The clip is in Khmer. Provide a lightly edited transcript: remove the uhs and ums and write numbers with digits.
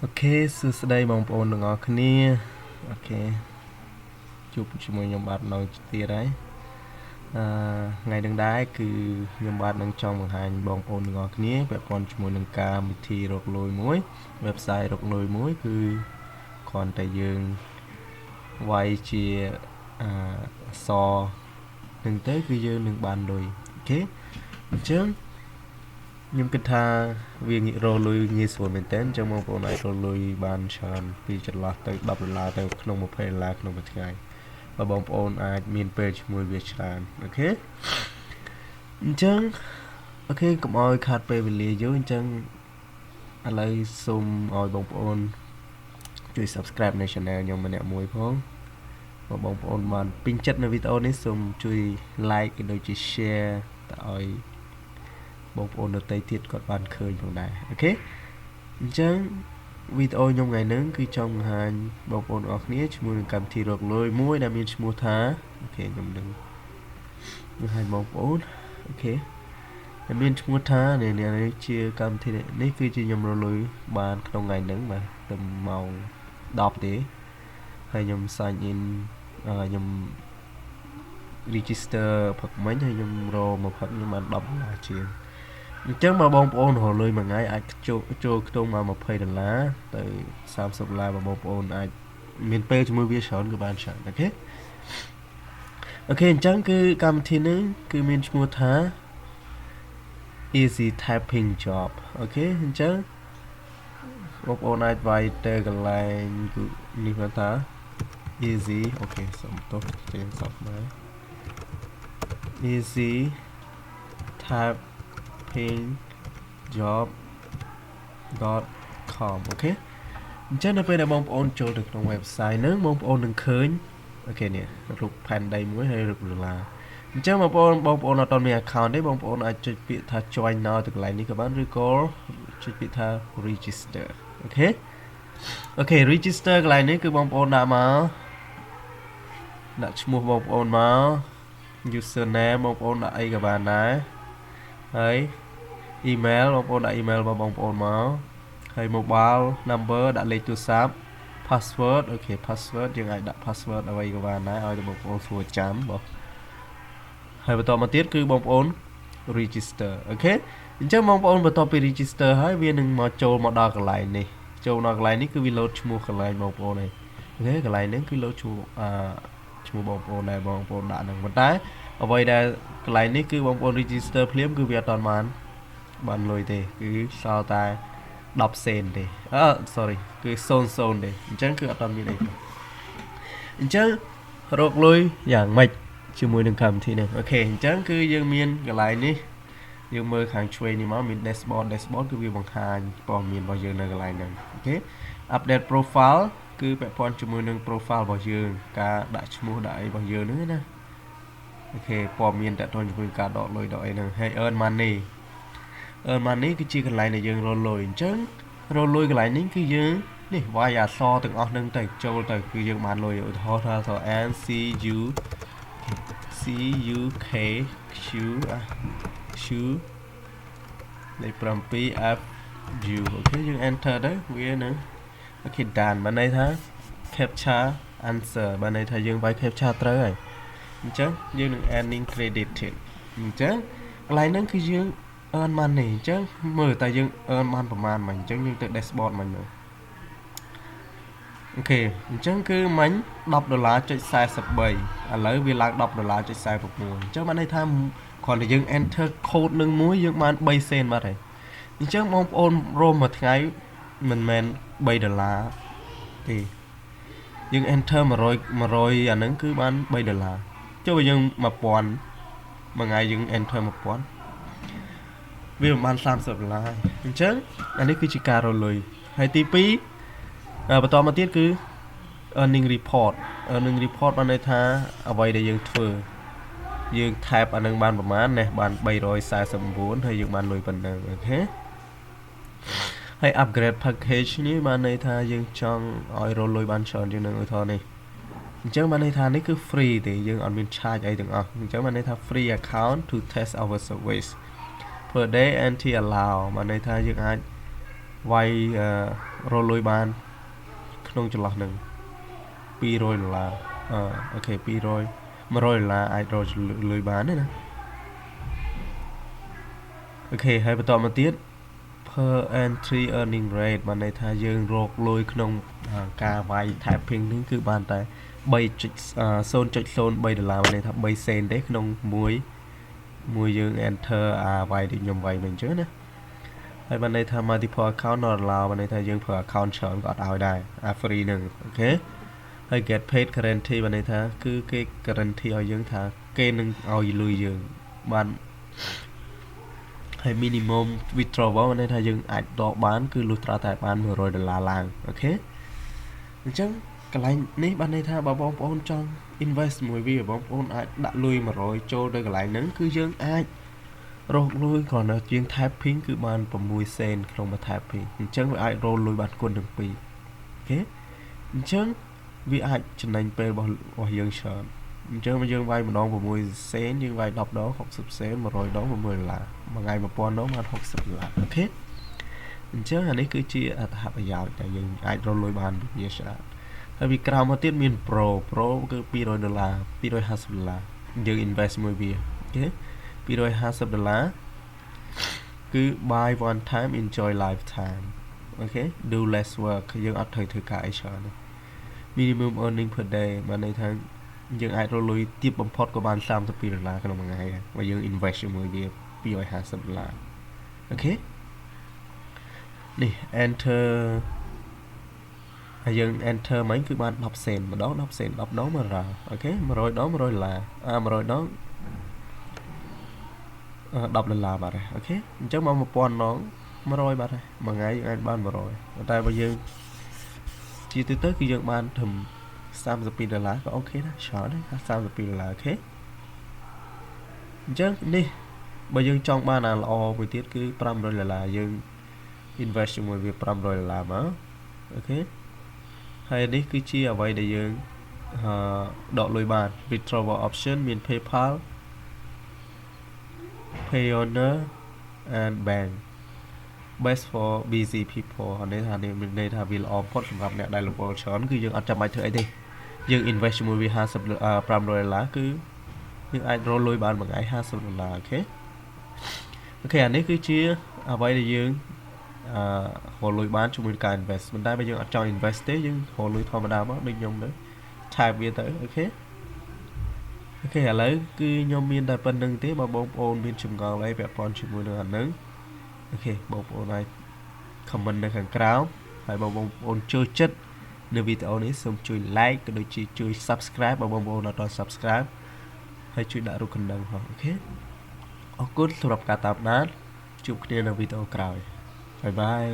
OK សួស្តីបងប្អូនទាំងអស់គ្នា OK ជួបជាមួយខ្ញុំបាទម្ដងទៀតហើយអឺថ្ងៃនឹងដែរគឺខ្ញុំបាទនឹងចង់បង្ហាញបងប្អូនទាំងអស់គ្នាពាក់ព័ន្ធជាមួយនឹងការវិធីរកលុយមួយ website រកលុយមួយគឺគ្រាន់តែយើងវាយជាអសនឹងទៅគឺយើងនឹងបានលុយ OK អញ្ចឹងខ្ញុំគិតថាវាងាយរកលុយងាយស្រួលមែនទែនអញ្ចឹងបងប្អូនអាចរកលុយបានច្រើនពីចន្លោះទៅ10ដុល្លារទៅក្នុង20ដុល្លារក្នុងមួយថ្ងៃបើបងប្អូនអាចមានពេលជាមួយវាច្រើន OK អញ្ចឹង OK កុំឲ្យខាតពេលវេលាយូរអញ្ចឹងឥឡូវសូមឲ្យបងប្អូនជួយ Subscribe នៅ Channel ខ្ញុំម្នាក់មួយផងបើបងប្អូនបានពេញចិត្តនៅវីដេអូនេះសូមជួយ like ក៏ដូចជា share ទៅឲ្យបងប្អូនដទៃទៀតគាត់បានឃើញផងដែរ OK អញ្ចឹងវីដេអូខ្ញុំថ្ងៃនេះគឺចង់បង្ហាញបងប្អូនអរគ្នាជាមួយនឹងកម្មវិធីរកលុយមួយដែលមានឈ្មោះថា OK ខ្ញុំនឹងបង្ហាញបងប្អូន OK ដែលមានឈ្មោះថានេះនេះជាកម្មវិធីនេះគឺជាខ្ញុំរកលុយបានក្នុងថ្ងៃហ្នឹងបាទទៅម៉ោង10ទេហើយខ្ញុំ sign in ខ្ញុំ register ព្រឹកមិញហើយខ្ញុំរកមកព្រឹកខ្ញុំបាន10ដុល្លារជាងអញ្ចឹងមកបងប្អូនរកលុយមួយថ្ងៃអាចចូលចូលខ្ទង់មក20ដុល្លារទៅ30ដុល្លារបើបងប្អូនអាចមានពេលជាមួយវាច្រើនគឺបានច្រើន OK OK អញ្ចឹងគឺកម្មវិធីនេះគឺមានឈ្មោះថា easy typing job OK អញ្ចឹងបងប្អូនអាចវាយទៅកន្លែងគឺនេះគាត់ថា easy OK សុំទោសចេញសពមក easy typing job .com OK អញ្ចឹងនៅពេលដែលបងប្អូនចូលទៅក្នុង website ហ្នឹងបងប្អូននឹងឃើញ OK នេះរូបផែនដីមួយហើយរូបដុល្លារអញ្ចឹងបងប្អូនបងប្អូនអត់ទាន់មាន account ទេបងប្អូនអាចចុចពាក្យថា join now ទៅកន្លែងនេះក៏បានឬក៏ចុចពាក្យថា register OK OK register កន្លែងនេះគឺបងប្អូនដាក់មកដាក់ឈ្មោះបងប្អូនមក username បងប្អូនដាក់អីក៏បានដែរហើយ email បងប្អូនដាក់ email របស់បងប្អូនមកហើយ mobile number ដាក់លេខទូរស័ព្ទ password OK password យើងអាចដាក់ password អ្វីក៏បានដែរឲ្យតែបងប្អូនស្រួលចាំបងហើយបន្តមកទៀតគឺបងប្អូន register OK អញ្ចឹងបងប្អូនបន្ទាប់ពី register ហើយវានឹងមកចូលមកដល់កន្លែងនេះចូលដល់កន្លែងនេះគឺវា load ឈ្មោះកន្លែងបងប្អូនហើយ OK កន្លែងនេះគឺ load ឈ្មោះអឺឈ្មោះបងប្អូនដែរបងប្អូនដាក់ហ្នឹងប៉ុន្តែអ្វីដែលកន្លែងនេះគឺបងប្អូន register ភ្លាមគឺវាអត់ទាន់បានបានលុយទេគឺសល់តែ10សេនទេអឺ sorry គឺ00ទេអញ្ចឹងគឺអត់ទាន់មានអីទេអញ្ចឹងរកលុយយ៉ាងម៉េចជាមួយនឹងកម្មវិធីនេះ OK អញ្ចឹងគឺយើងមានកន្លែងនេះយើងមើលខាងឆ្វេងនេះមកមាន dashboard dashboard គឺវាបង្ហាញព័ត៌មានរបស់យើងនៅកន្លែងហ្នឹង OK update profile គឺពាក់ព័ន្ធជាមួយនឹង profile របស់យើងការដាក់ឈ្មោះដាក់អីរបស់យើងហ្នឹងណា OK ព័ត៌មានតាក់ទងជាមួយការដកលុយដកអីហ្នឹងហើយ earn money earn money គឺជាកន្លែងដែលយើងរកលុយអញ្ចឹងរកលុយកន្លែងនេះគឺយើងនេះវាយអក្សរទាំងអស់ហ្នឹងទៅចូលទៅគឺយើងបានលុយឧទាហរណ៍ថាអក្សរ N C U C U K Q Q លេខ7 F U OK យើង enter ទៅវានឹង OK done បានន័យថា captcha answer បានន័យថាយើងវាយ captcha ត្រូវហើយអញ្ចឹងយើងនឹង earning credit ទៀតអញ្ចឹងកន្លែងហ្នឹងគឺយើង earn money អញ្ចឹងមើលតែយើង earn បានប្រមាណមិញអញ្ចឹងយើងទៅ dashboard មិញមើល OK អញ្ចឹងគឺមិញ10ដុល្លារចុច43ឥឡូវវាឡើង10ដុល្លារចុច46អញ្ចឹងបានន័យថាគ្រាន់តែយើង enter code នឹងមួយយើងបាន3សេនបាត់ហើយអញ្ចឹងបងប្អូនរមមួយថ្ងៃមិនមែន3ដុល្លារទេយើង enter 100 100អាហ្នឹងគឺបាន3ដុល្លារចុះបើយើង1000មួយថ្ងៃយើង enter 1000វាប្រហែល30ដុល្លារអញ្ចឹងអានេះគឺជាការរកលុយហើយទី2បន្តមកទៀតគឺ earning report earning report បានន័យថាអ្វីដែលយើងធ្វើយើង type អានឹងបានប្រមាណនេះបាន349ហើយយើងបានលុយប៉ុណ្ណឹង OK ហើយ upgrade package នេះបានន័យថាយើងចង់ឲ្យរកលុយបានច្រើនជាងនឹងឧទាហរណ៍នេះអញ្ចឹងបានន័យថានេះគឺ free ទេយើងអត់មាន charge អីទាំងអស់អញ្ចឹងបានន័យថា free account to test our service per day anti allow បានន័យថាយើងអាច វាយរកលុយបានក្នុងចន្លោះហ្នឹង200ដុល្លារអឺ okay 200 100ដុល្លារអាចរកលុយបានទេណា okay ហើយបន្តមកទៀត per entry earning rate បានន័យថាយើងរកលុយក្នុងការវាយ typing នេះគឺបានតែ3.0.03ដុល្លារបានន័យថា3សេនទេក្នុងមួយមួយយើង enter អាវាយដូចខ្ញុំវាយមិញអញ្ចឹងណាហើយបានន័យថា multiple account not allow បានន័យថាយើងប្រើ account ច្រើនក៏អត់ឲ្យដែរអា free ហ្នឹង okay ហើយ get paid guarantee បានន័យថាគឺគេ guarantee ឲ្យយើងថាគេនឹងឲ្យលុយយើងបានហើយ minimum withdrawal បានន័យថាយើងអាចដកបានគឺលុះត្រាតែបាន100ដុល្លារឡើង okay អញ្ចឹងកន្លែងនេះបានន័យថាបើបងប្អូនចង់ invest មួយវាបងប្អូនអាចដាក់លុយ100ចូលទៅកន្លែងហ្នឹងគឺយើងអាចរកលុយគ្រាន់តែជាង typing គឺបាន6សេនក្នុងមួយ typing អញ្ចឹងវាអាចរកលុយបានគុណនឹង2 okay អញ្ចឹងវាអាចចំណេញពេលរបស់យើងច្រើនអញ្ចឹងបើយើងវាយម្ដង6សេនយើងវាយ10ដង60សេន100ដង6ដុល្លារមួយថ្ងៃ1000ដងបាន60ដុល្លារ okay អញ្ចឹងអានេះគឺជាអត្ថប្រយោជន៍ដែលយើងអាចរកលុយបានពីវាច្រើនហើយពីក្រោមមកទៀតមាន Pro Pro គឺ200ដុល្លារ250ដុល្លារយើង invest មួយវា okay 250ដុល្លារគឺ buy one time, enjoy lifetime. Okay, do less work. យើងអត់ត្រូវធ្វើការអីច្រើនទេ minimum earning per day បានន័យថាយើងអាចរកលុយទាបបំផុតក៏បាន32ដុល្លារក្នុងមួយថ្ងៃដែរបើយើង invest ជាមួយវា250ដុល្លារ okay នេះ enter ហើយយើង enter មិញគឺបាន10សេនម្ដង10សេន10ដង100ដុល្លារ okay 100ដង100ដុល្លារអា100ដង10ដុល្លារបាត់ហើយ okay អញ្ចឹងមក1000ដង100បាត់ហើយមួយថ្ងៃយើងអាចបាន100តែបើយើងជាទូទៅគឺយើងបានត្រឹម32ដុល្លារក៏ okay ដែរច្រើនដែរ32ដុល្លារ okay អញ្ចឹងនេះបើយើងចង់បានអាល្អមួយទៀតគឺ500ដុល្លារយើង invest ជាមួយវា500ដុល្លារមក okay ហើយនេះគឺជាអ្វីដែលយើងអឺដកលុយបាន withdrawal option មាន PayPal, Payoneer and bank. Best for busy people. អានេះថានេះមានន័យថាវាល្អបំផុតសម្រាប់អ្នកដែលរវល់ច្រើនគឺយើងអត់ចាំបាច់ធ្វើអីទេយើង invest ជាមួយវា50 500ដុល្លារគឺយើងអាចរកលុយបានមួយថ្ងៃ50ដុល្លារ okay okay អានេះគឺជាអ្វីដែលយើងអឺរកលុយបានជាមួយការ invest ប៉ុន្តែបើយើងអត់ចង់ invest ទេយើងរកលុយធម្មតាមកដូចខ្ញុំទៅ type វាទៅ okay okay ឥឡូវគឺខ្ញុំមានតែប៉ុណ្្នឹងទេបើបងប្អូនមានចម្ងល់អីពាក់ព័ន្ធជាមួយនឹងអាហ្នឹង okay បងប្អូនអាច comment នៅខាងក្រោមហើយបើបងប្អូនចូលចិត្តនៅវីដេអូនេះសូមជួយ like ក៏ដូចជាជួយ subscribe បើបងប្អូនអត់ទាន់ subscribe ហើយជួយដាក់រូបកណ្ដឹងផង okay អរគុណសម្រាប់ការតាមដានជួបគ្នានៅវីដេអូក្រោយ bye bye.